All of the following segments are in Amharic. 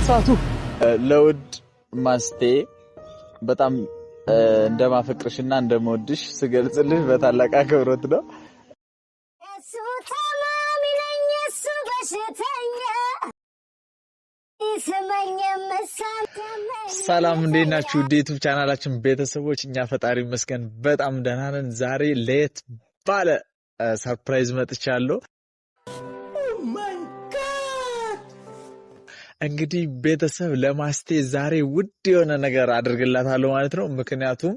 ሳቱ። ለውድ ማስቴ በጣም እንደማፈቅርሽና እንደምወድሽ ስገልጽልሽ በታላቅ አክብሮት ነው። እሱ ታማሚ ነኝ፣ እሱ በሽተኛ ይስመኝ። ሰላም፣ እንዴት ናችሁ? ውድ YouTube ቻናላችን ቤተሰቦች፣ እኛ ፈጣሪ ይመስገን በጣም ደህና ነን። ዛሬ ለየት ባለ surprise መጥቻለሁ። Oh my God! እንግዲህ ቤተሰብ፣ ለማስቴ ዛሬ ውድ የሆነ ነገር አድርግላታለሁ ማለት ነው። ምክንያቱም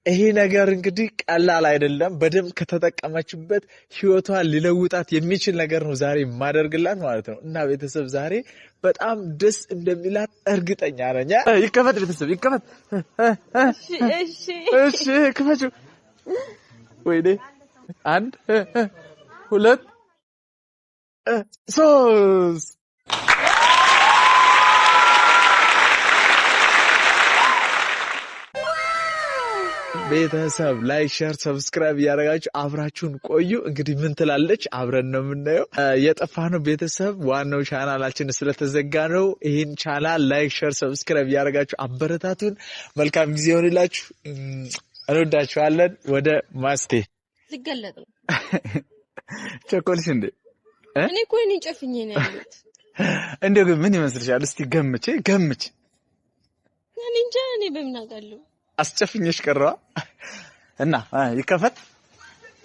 ይሄ ነገር እንግዲህ ቀላል አይደለም። በደንብ ከተጠቀመችበት ህይወቷን ሊለውጣት የሚችል ነገር ነው ዛሬ የማደርግላት ማለት ነው። እና ቤተሰብ፣ ዛሬ በጣም ደስ እንደሚላት እርግጠኛ ነኝ። ይከፈት ቤተሰብ፣ ይከፈት። እሺ፣ ክፈችው። ወይኔ፣ አንድ፣ ሁለት፣ ሶስት። ቤተሰብ፣ like፣ share፣ subscribe እያደረጋችሁ አብራችሁን ቆዩ። እንግዲህ ምን ትላለች አብረን ነው የምናየው። የጠፋነው ቤተሰብ ዋናው ቻናላችን ስለተዘጋ ነው። ይህን ቻናል like፣ share፣ subscribe እያደረጋችሁ አበረታቱን። መልካም ጊዜ ይሆንላችሁ። እንወዳችኋለን። ወደ ማስቴ። ልገለጥ ነው። ቸኮልሽ እንዴ? እኔ እኮ እኔን ጨፍኜ ነው ያሉት። እንደው ግን ምን ይመስልሻል? እስቲ ገምቼ ገምች። እኔ እንጃ፣ እኔ በምን አውቃለሁ? አስጨፍኜሽ ቀረዋ እና ይከፈት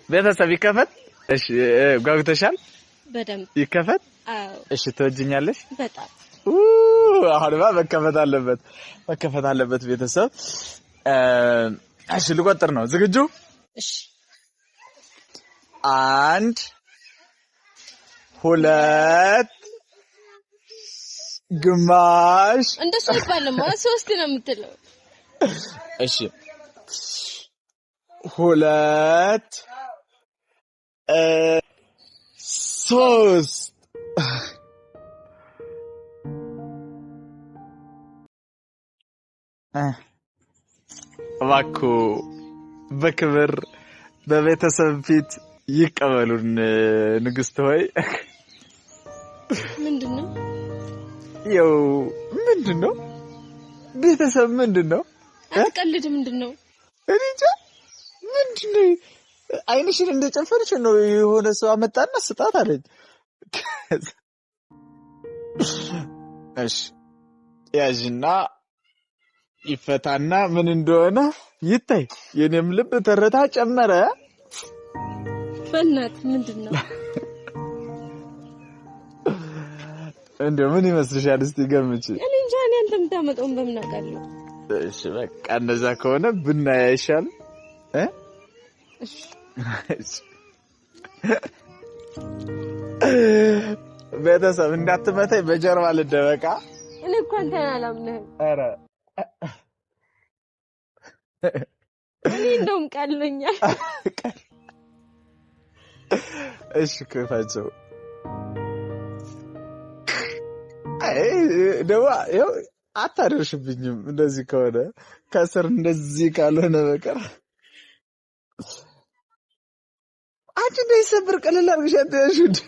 ቤተሰብ፣ ይከፈት። እሺ፣ ጓጉተሻል? በደንብ። ይከፈት። አዎ። እሺ፣ ትወጂኛለሽ? በጣም። አሁንማ መከፈት አለበት፣ መከፈት አለበት ቤተሰብ። እሺ፣ ልቆጥር ነው። ዝግጁ? እሺ። አንድ፣ ሁለት፣ ግማሽ። እንደሱ አይባልም። ሶስት ነው የምትለው። እሺ፣ ሁለት፣ ሶስት። እባክዎ በክብር በቤተሰብ ፊት ይቀበሉን ንግስት ሆይ። ምንድን ነው? ይኸው ምንድን ነው ቤተሰብ፣ ምንድን ነው? አትቀልድ። ምንድን ነው? እኔ እንጃ ምንድን ነው። አይንሽን እንደጨፈርሽ ነው። የሆነ ሰው አመጣና ስጣት አለኝ። እሺ፣ ያዥና ይፈታና ምን እንደሆነ ይታይ። የኔም ልብ ትርታ ጨመረ። በእናትህ፣ ምንድን ነው? እንደው ምን ይመስልሻል? እስቲ ገምጪ። እኔ እንጃ። እኔ አንተ የምታመጣውን በምን አውቃለሁ? እሺ፣ በቃ እንደዛ ከሆነ ብናይ አይሻልም? እ እሺ። ቤተሰብ፣ እንዳትመታኝ በጀርባ ልደበቃ። እኔ እኮ አንተን አላምንህም። ኧረ። እኔ እንደውም ቀሎኛል። እሺ፣ ክፈችው። አይ፣ ደግሞ ይኸው አታደርሽብኝም። እንደዚህ ከሆነ፣ ከስር እንደዚህ ካልሆነ በቀር አንቺ እንዳይሰብር ቀለል አድርገሽ አትያዥው እንዴ?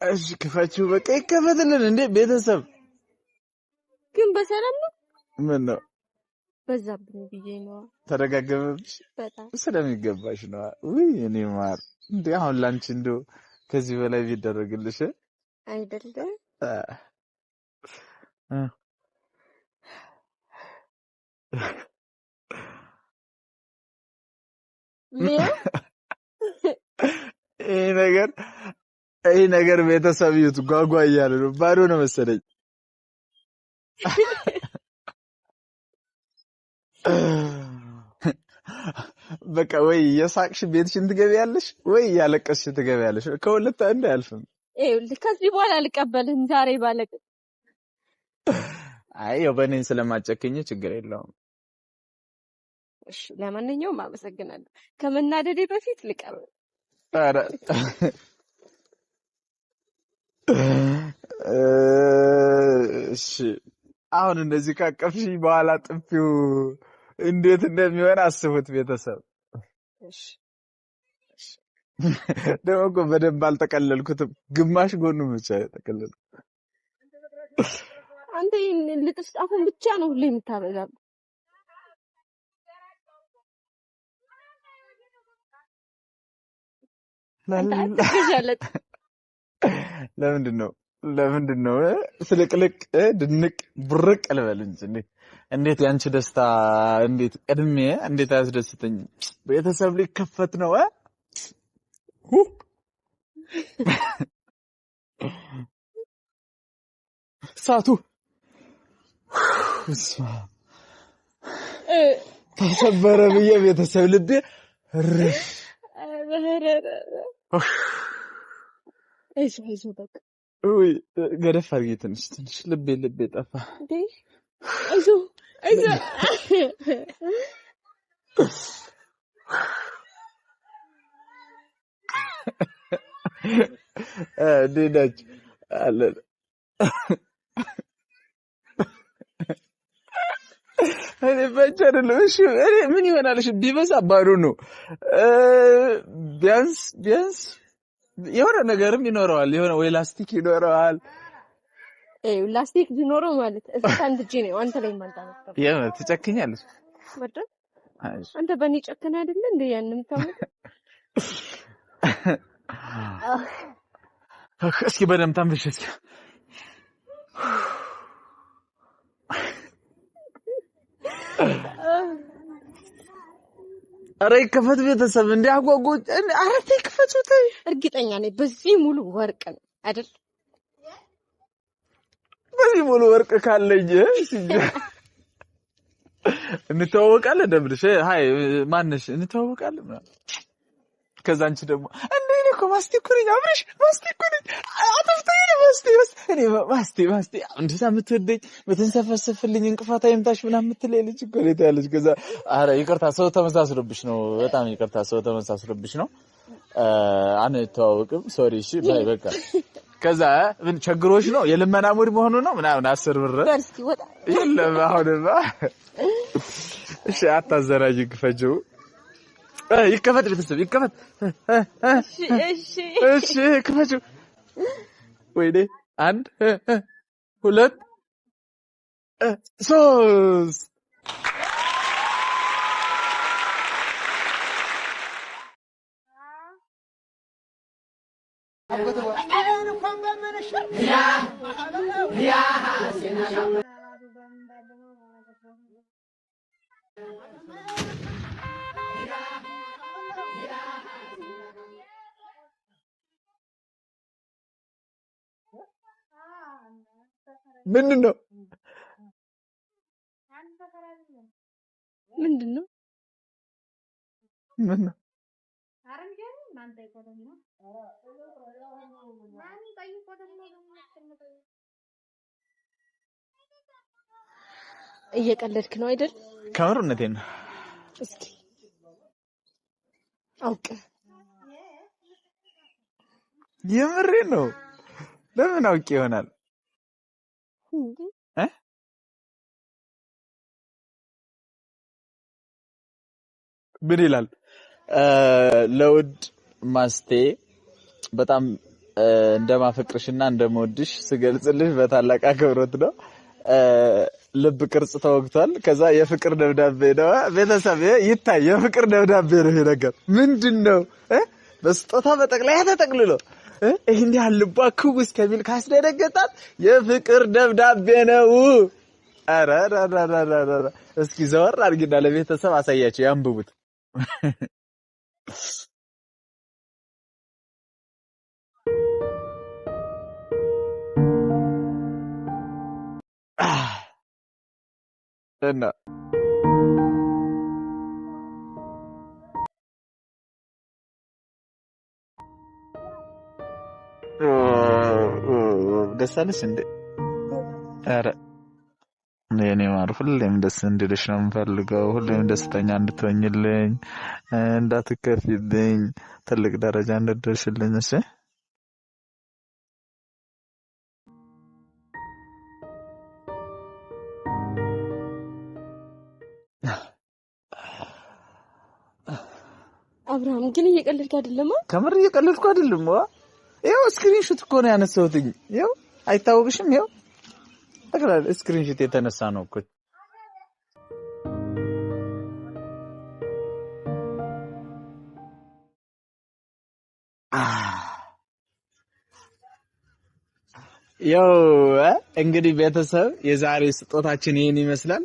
እሺ፣ ክፈችው። በቃ ይከፈትልን እንዴ ቤተሰብ። ግን በሰላም ነው? ምን ነው? በዛብኝ ብዬ ነው። ተደጋገመብሽ? በጣም። ስለሚገባሽ ነው። ውይ እኔ ማር፣ እንዴ አሁን ላንቺ እንደው ከዚህ በላይ ቢደረግልሽ? አይደለም? እ ሊያ። ይሄ ነገር ቤተሰብ ይዩት፣ ጓጓ እያለ ነው። ባዶ ነው መሰለኝ። በቃ ወይ እየሳቅሽ ቤትሽን ትገቢያለሽ ወይ እያለቀስሽ ትገቢያለሽ። ከሁለት አንድ አያልፍም። ይኸውልህ፣ ከዚህ በኋላ አልቀበልህም። ዛሬ ባለቅ አይ፣ ያው በእኔን ስለማጨክኝ ችግር የለውም። እሺ፣ ለማንኛውም አመሰግናለሁ። ከመናደዴ በፊት ልቀበል። ኧረ እሺ፣ አሁን እንደዚህ ካቀፍሽኝ በኋላ ጥፊው እንዴት እንደሚሆን አስቡት ቤተሰብ። እሺ። ደግሞ እኮ በደንብ አልጠቀለልኩትም፣ ግማሽ ጎኑ ብቻ የጠቀለልኩት። አንተ ይሄን ልጥፍ ጣፉን ብቻ ነው ሁሌ የምታበዛው። አንተ አትገዣለጥ። ለምንድን ነው ስልቅልቅ ድንቅ ቡርቅ ልበል እንጂ እንዴት ያንቺ ደስታ እንዴት ቀድሜ እንዴት አያስደስተኝም? ቤተሰብ ሊከፈት ነው። ሁ እሳቱ ተሰበረ ብዬ ቤተሰብ ልቤ እርፍ። አይዞህ አይዞህ በቃ። ውይ ገደፍ አድርጌ ትንሽ ትንሽ ልቤ ልቤ ጠፋ። እንዴ አይዞህ አይዞህ። እንዴት ናችሁ? አለን። እኔ በእጅ አይደለም። እሺ እኔ ምን ይሆናል? እሺ ቢበዛ ባዶ ነው። ቢያንስ ቢያንስ የሆነ ነገርም ይኖረዋል። የሆነ ወይ ላስቲክ ይኖረዋል። ይኸው ላስቲክ ቢኖረው ማለት እሳት አንድ እጄ ነው አንተ ላይ የማንጠባጠብ። የምር ትጨክኛለሽ? ወደ አንተ በእኔ ጨክነህ አይደለ እንዴ ያን የምታመጣው? እስኪ በደምብ ተንፍሽ እስኪ። ኧረ ይከፈት ቤተሰብ እንደ አጓጉ። ኧረ ተይ ክፈቱ ተይ። እርግጠኛ ነኝ በዚህ ሙሉ ወርቅ ነው አይደል? በዚህ ሙሉ ወርቅ ካለኝ እንተዋወቃለን። ደብልሽ hi ማነሽ? እንተዋወቃለን ምናምን። ከዛ አንቺ ደግሞ እንዴ እኔ እኮ ማስቴ እኮ ነኝ፣ አብረሽ ማስቴ እኮ ነኝ፣ አጥፍተኝ ነው ማስቴ እኔ ማስቴ ማስቴ እንደዛ የምትወደኝ በተንሰፈሰፍልኝ እንቅፋት አይምታሽ ምናምን የምትለኝ ልጅ እኮ ነው ያለች። ከዛ ኧረ ይቅርታ ሰው ተመሳስሎብሽ ነው፣ በጣም ይቅርታ ሰው ተመሳስሎብሽ ነው፣ አንተዋወቅም፣ sorry፣ እሺ bye በቃ። ከዛ ምን ቸግሮሽ ነው የልመና mood መሆኑ ነው ምናምን 10 ብር በል እስኪ ወጣ። የለም አሁንማ። እሺ አታዘራጅ፣ ክፈችው። ይከፈት ቤተሰብ ይከፈት። እሺ እሺ እሺ ክፈችው። ወይኔ 1 2 3 ምንድን ነው? ምንድን ነው? ምን ነው? እየቀለድክ ነው አይደል? ከምር እውነቴን ነው። እስኪ አውቀህ የምሬን ነው። ለምን አውቄ ይሆናል? እ ምን ይላል? ለውድ ማስቴ በጣም እንደማፈቅርሽና እንደምወድሽ ስገልጽልሽ በታላቅ አክብሮት ነው። ልብ ቅርጽ ተወግቷል። ከዛ የፍቅር ደብዳቤ ነው። ቤተሰብ ይታይ፣ የፍቅር ደብዳቤ ነው። ይሄ ነገር ምንድን ነው? በስጦታ በጠቅላያ ተጠቅልሎ ይህን ያህል ልቧ ክው እስከሚል ካስደነገጣት የፍቅር ደብዳቤ ነው። ኧረ ኧረ እስኪ ዘወር አድርጊና ለቤተሰብ አሳያቸው፣ ያንብቡት። እና ደስ አለሽ እንዴ? ኧረ የኔ ማር ሁሌም ደስ እንዲልሽ ነው የምፈልገው። ሁሌም ደስተኛ እንድትሆኝልኝ፣ እንዳትከፊብኝ፣ ትልቅ ደረጃ እንድትደርሽልኝ። እሺ አብርሃም ግን እየቀለድክ አይደለም? ከምር እየቀለድኩ አይደለም። ይኸው screenshot እኮ ነው ያነሳሁትኝ። ይኸው አይታወቅሽም? ይኸው ጠቅላላ screenshot የተነሳ ነው እኮ። ያው እንግዲህ ቤተሰብ የዛሬ ስጦታችን ይህን ይመስላል።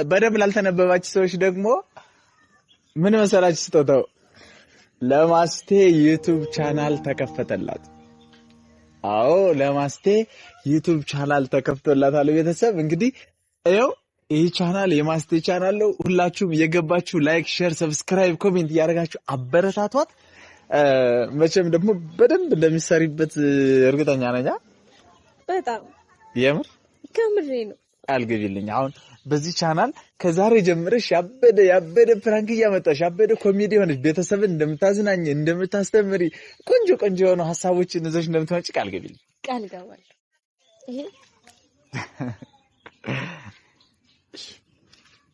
በደንብ ላልተነበባችሁ ሰዎች ደግሞ ምን መሰላችሁ ስጦታው? ለማስቴ YouTube channel ተከፈተላት። አዎ ለማስቴ YouTube channel ተከፍቶላታል። ቤተሰብ እንግዲህ ይኸው ይህ ቻናል የማስቴ ቻናል ነው። ሁላችሁም እየገባችሁ like፣ share፣ subscribe፣ comment እያደረጋችሁ አበረታቷት። መቼም ደግሞ በደንብ እንደሚሰሪበት እርግጠኛ ነኝ። በጣም የምር ከምሬ ነው። ቃል ግቢልኝ። አሁን በዚህ ቻናል ከዛሬ ጀምረሽ ያበደ ያበደ prank እያመጣሽ ያበደ ኮሜዲ የሆነች ቤተሰብን እንደምታዝናኝ እንደምታስተምሪ ቆንጆ ቆንጆ የሆኑ ሀሳቦችን ይዘሽ እንደምትመጪ ቃል ግቢልኝ። ቃል ገባለሁ። ይሄ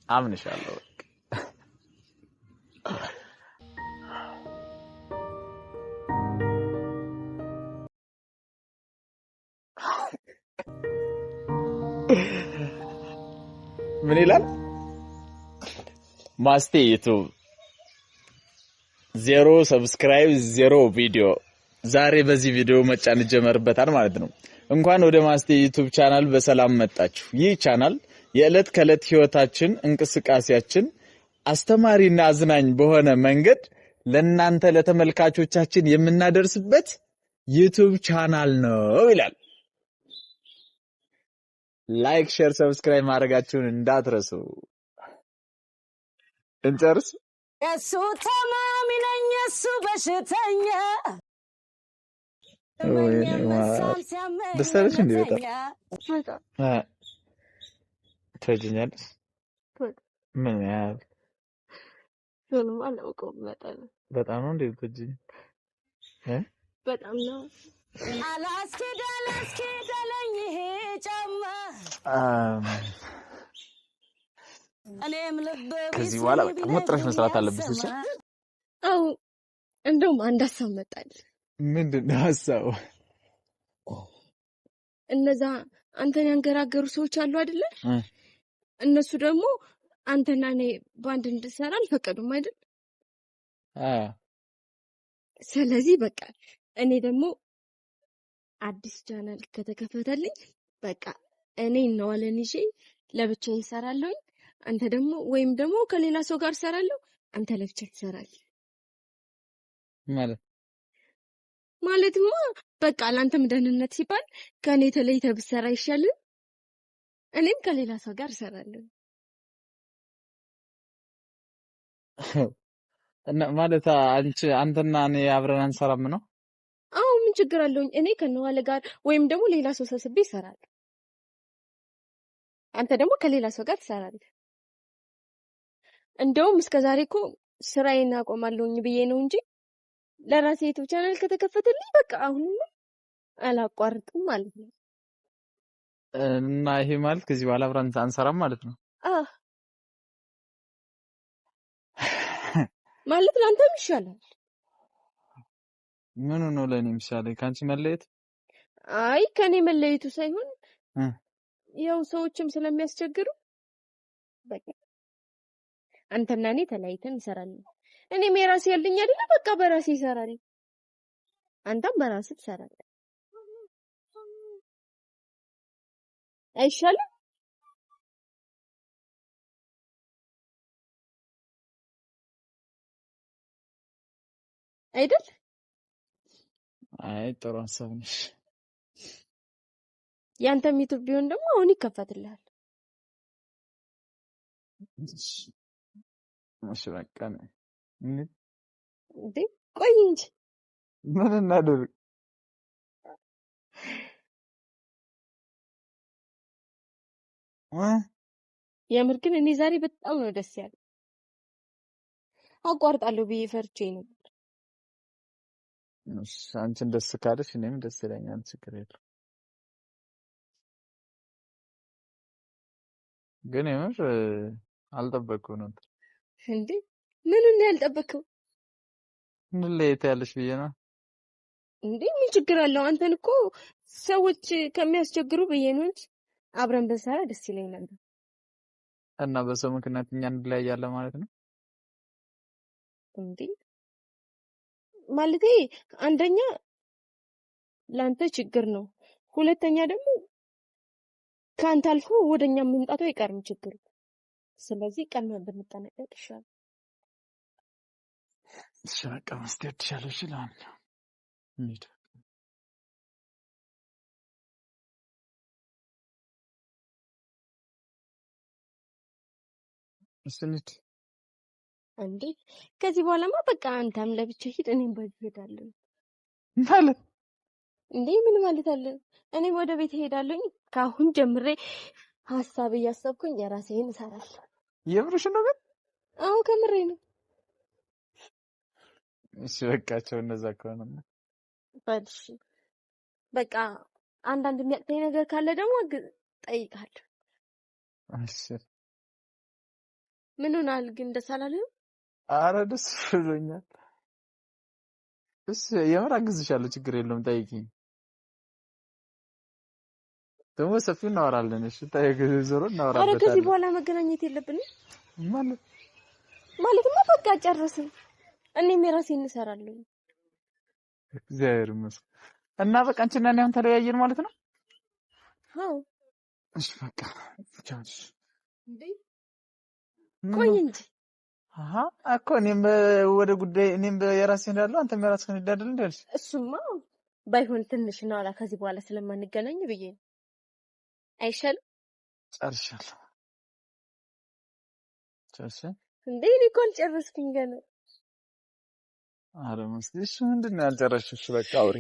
አምንሻለሁ። ምን ይላል ማስቴ YouTube 0 subscribe 0 ቪዲዮ። ዛሬ በዚህ ቪዲዮ መጫን ይጀመርበታል ማለት ነው። እንኳን ወደ ማስቴ YouTube channel በሰላም መጣችሁ። ይህ ቻናል የዕለት ከዕለት ህይወታችን እንቅስቃሴያችን አስተማሪና አዝናኝ በሆነ መንገድ ለእናንተ ለተመልካቾቻችን የምናደርስበት YouTube channel ነው ይላል። like፣ share፣ subscribe ማድረጋችሁን እንዳትረሱ። እንጨርስ። እሱ ታማሚ ነኝ እሱ በሽተኛ። ደስ አለሽ እንዴ? በጣም ትወጂኛለሽ? ምን ያህል? ምንም አላውቀውም። በጣም ነው እንዴ ትወጂኝ? በጣም ነው። አላስኬድ አላስኬድ አለኝ ይሄ ጫማ። እኔም ልብ ከዚህ በኋላ በቃ ወጥረሽ መስራት አለብሽ። እሺ? አዎ፣ እንደውም አንድ ሀሳብ መጣል። ምንድን ነው ሀሳቡ? እነዛ አንተን ያንገራገሩ ሰዎች አሉ አይደለ? እነሱ ደግሞ አንተና እኔ በአንድ እንድሰራ አልፈቀዱም አይደል? ስለዚህ በቃ እኔ ደግሞ አዲስ ቻናል ከተከፈተልኝ በቃ እኔ እነዋለን ይዤ ለብቻዬ እሰራለሁኝ። አንተ ደግሞ ወይም ደግሞ ከሌላ ሰው ጋር እሰራለሁ፣ አንተ ለብቻ ትሰራለህ። ማለት ማለትማ በቃ ለአንተም ደህንነት ሲባል ከእኔ ተለይተህ ብትሰራ ይሻላል። እኔም ከሌላ ሰው ጋር እሰራለሁ። እና ማለት አንቺ አንተና እኔ አብረን አንሰራም ነው? አዎ፣ ምን ችግር አለውኝ? እኔ ከነዋለ ጋር ወይም ደግሞ ሌላ ሰው ሰብስቤ እሰራለሁ። አንተ ደግሞ ከሌላ ሰው ጋር ትሰራለህ። እንደውም እስከ ዛሬ እኮ ስራዬን አቆማለሁኝ ብዬ ነው እንጂ ለራሴ YouTube channel ከተከፈተልኝ በቃ አሁንም አላቋርጥም ማለት ነው። እና ይሄ ማለት ከዚህ በኋላ አብረን አንሰራም ማለት ነው? አህ ማለት ለአንተም ይሻላል። ምኑ ነው ለእኔ የሚሻለኝ? ከአንቺ መለየት? አይ ከኔ መለየቱ ሳይሆን ያው ሰዎችም ስለሚያስቸግሩ በቃ አንተና እኔ ተለያይተን እንሰራለን። እኔም የራሴ ያለኝ አይደለ በቃ በራሴ እሰራለሁ፣ አንተም በራስህ ትሰራለህ። አይሻልም? አይደል? አይ ጥሩ ሀሳብ ነሽ። ያንተም YouTube ቢሆን ደግሞ አሁን ይከፈትልሃል። እሺ በቃ እንዴ ቆይ እንጂ ምን እናድርግ? የምር ግን እኔ ዛሬ በጣም ነው ደስ ያለኝ። አቋርጣለሁ ብዬ ፈርቼ ነበር። አንቺን ደስ ካለሽ እኔም ደስ ይለኛል። ችግር የለም። ግን የምር አልጠበቅኩም ነበር። እንዴ ምኑን ነው ያልጠበቅከው? እንለየት ያለሽ ብዬ ነው። እንዴ ምን ችግር አለው? አንተን እኮ ሰዎች ከሚያስቸግሩ ብዬ ነው እንጂ አብረን ብንሰራ ደስ ይለኝ ነበር። እና በሰው ምክንያት እኛ እንለያያለን ማለት ነው። እንዴ ማለቴ አንደኛ ለአንተ ችግር ነው፣ ሁለተኛ ደግሞ ከአንተ አልፎ ወደኛ መምጣቱ አይቀርም ችግሩ። ስለዚህ ቀድመን ብንጠነቀቅ ይሻላል። እሺ በቃ መስቴ እወድሻለሁ። እሺ ለማንኛውም እንሂድ። እሺ እንሂድ። እንዴ ከዚህ በኋላማ በቃ አንተም ለብቻ ሂድ፣ እኔም በዚህ እሄዳለሁ። ማለት እንዴ ምን ማለት አለ? እኔም ወደ ቤት እሄዳለሁኝ። ከአሁን ጀምሬ ሀሳብ እያሰብኩኝ የራሴን እሰራለሁ። የምርሽን ነው ግን? አዎ ከምሬ ነው። እሺ በቃቸው። እንደዛ ከሆነማ በል እሺ በቃ አንዳንድ የሚያቅተኝ ነገር ካለ ደግሞ እጠይቅሃለሁ። እሺ። ምን ሆነሃል ግን ደስ አላለህም? አረ ደስ ብሎኛል። እሺ የምር አግዝሻለሁ፣ ችግር የለውም። ጠይቂኝ። ደግሞ ሰፊው እናወራለን። እሺ ጠይቂ፣ ዞሮ አረ ከዚህ እናወራበታለን። በኋላ መገናኘት የለብንም ማለት ማለትማ በቃ ጨረስን። እኔም የራሴን እሰራለሁ። እግዚአብሔር ይመስገን። እና በቃ አንቺና እኔ አሁን ተለያየን ማለት ነው? አዎ እሺ በቃ ቻው። እሺ። እንዴ ምን ቆይ ነው? እንጂ አሀ እኮ እኔም ወደ ጉዳይ እኔም የራሴ እንዳለው አንተም የራስህን እንዳደል እንዴ አልሽ? እሱማ ባይሆን ትንሽ እናውራ ከዚህ በኋላ ስለማንገናኝ ብዬ ነው። አይሻልም ጨርሻለሁ። ጨርሼ እንዴ? እኔ እኮ አልጨረስኩኝ ገና። አረ መስቲ፣ እሺ ምንድን ነው ያልጨረስሽው? እሺ በቃ አውሪ።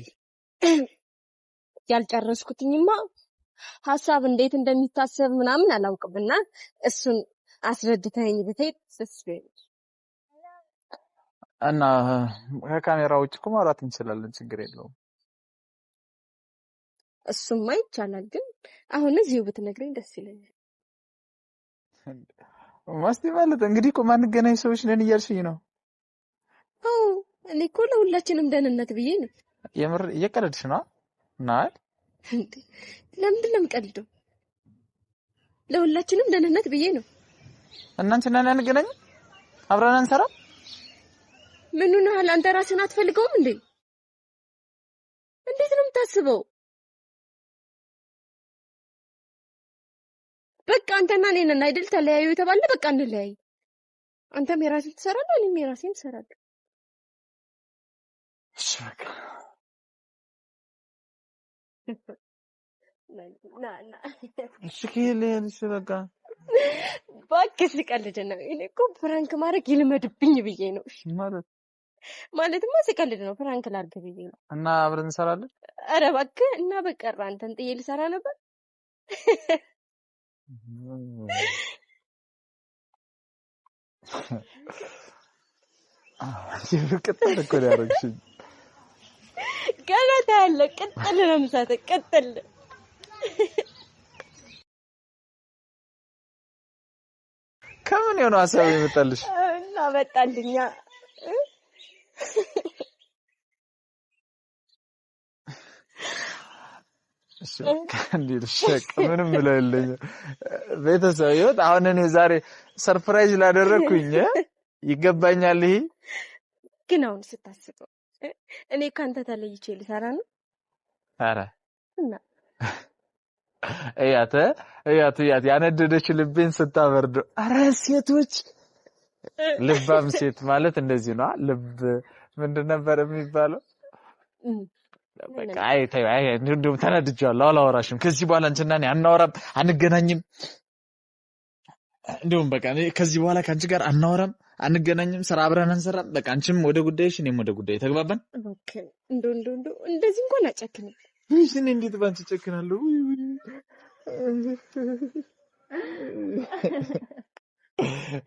ያልጨረስኩትኝማ ሀሳብ እንዴት እንደሚታሰብ ምናምን አላውቅምና እሱን አስረድተኸኝ ብትሄድ ደስ ይለኛል። እና ከካሜራ ውጭ እኮ ማውራት እንችላለን፣ ችግር የለውም። እሱማ ይቻላል፣ ግን አሁን እዚሁ ብትነግረኝ ደስ ይለኛል። ማስቲ ማለት እንግዲህ እኮ ማንገናኝ ሰዎች ነን እያልሽኝ ነው። አዎ እኔ እኮ ለሁላችንም ደህንነት ብዬ ነው። የምር እየቀለድሽ ነው? ናይ እንዴ ለምንድን ነው የምቀልደው? ለሁላችንም ደህንነት ብዬ ነው። እና አንቺና እኔ አንገናኝም? አብረን አንሰራም? ምን ሆነሃል አንተ? ራስህን አትፈልገውም እንዴ? እንዴት ነው የምታስበው? በቃ አንተና እኔ ነን አይደል ተለያዩ የተባለ፣ በቃ እንለያይ። አንተም የራስህን ትሰራለህ፣ እኔም የራሴን እሰራለሁ። እሺ በቃ ና ና እሺ ከሄለ እሺ በቃ እባክህ ስቀልድ ነው። እኔ እኮ prank ማድረግ ይልመድብኝ ብዬ ነው። ማለት ማለትማ ስቀልድ ነው፣ prank ላድርግ ብዬ ነው። እና አብረን እንሰራለን። ኧረ እባክህ እና በቀር አንተን ጥዬ ልሰራ ነበር። ቅጥል እኮ ነው ያደረግሽኝ። ገና ታያለህ። ቅጥል ነው የምሰጥህ፣ ቅጥል። ከምን የሆነ ሀሳብ የመጣልሽ? እና መጣልኛ። እሺ በቃ እንዴ እሺ በቃ ምንም ብለው የለኝም። ቤተሰብ ህይወት አሁን እኔ ዛሬ surprise ላደረግኩኝ ይገባኛል። ይሄ ግን አሁን ስታስበው እኔ ከአንተ ተለይቼ ልሰራ ነው። ኧረ እና እያት እያት እያት ያነደደች ልቤን ስታበርደው። ኧረ ሴቶች ልባም ሴት ማለት እንደዚህ ነው። ልብ ምንድን ነበር የሚባለው? በቃ አይ ተይው፣ አይ እንደውም ተናድጄዋለሁ። አላወራሽም ከዚህ በኋላ አንቺና እኔ አናወራም፣ አንገናኝም። እንደውም በቃ እኔ ከዚህ በኋላ ከአንቺ ጋር አናወራም፣ አንገናኝም፣ ስራ አብረን አንሰራም። በቃ አንቺም ወደ ጉዳይሽ፣ እኔም ወደ ጉዳይ። ተግባባን? እባክህ እንደው እንደው እንደው እንደዚህ እንኳን አጨክንም። ውይ እኔ እንዴት ባንቺ ጨክናለሁ? ውይ ውይ።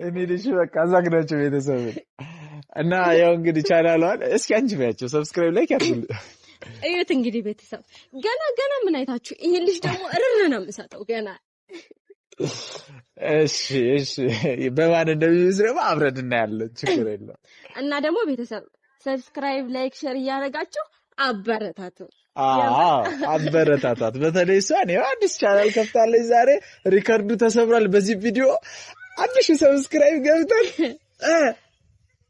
እኔ ልጅ በቃ አዛግናቸው ቤተሰብ እና ያው እንግዲህ ቻናሏን እስኪ አንቺ በያቸው subscribe like ያድርጉልኝ። እዩት እንግዲህ ቤተሰብ ገና ገና ምን አይታችሁ ይሄ ልጅ ደግሞ እርር ነው የምሰጠው ገና። እሺ እሺ፣ በማን እንደሚይዝ ደግሞ አብረን እናያለን። ችግር የለም። እና ደግሞ ቤተሰብ Subscribe፣ like፣ share እያደረጋችሁ አበረታቱ። አበረታታት። በተለይ እሷን ይኸው አዲስ ቻናል ከፍታለች ዛሬ። Record ኡ ተሰብሯል። በዚህ ቪዲዮ 1000 subscribe ገብተን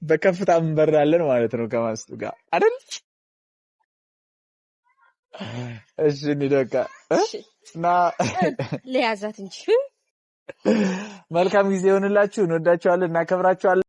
በከፍታ እንበራለን ማለት ነው ከማስቱ ጋር አይደል? እሺ እንሂድ በቃ እና ለያዛት እንጂ። መልካም ጊዜ ይሆንላችሁ። እንወዳችኋለን፣ እናከብራችኋለን።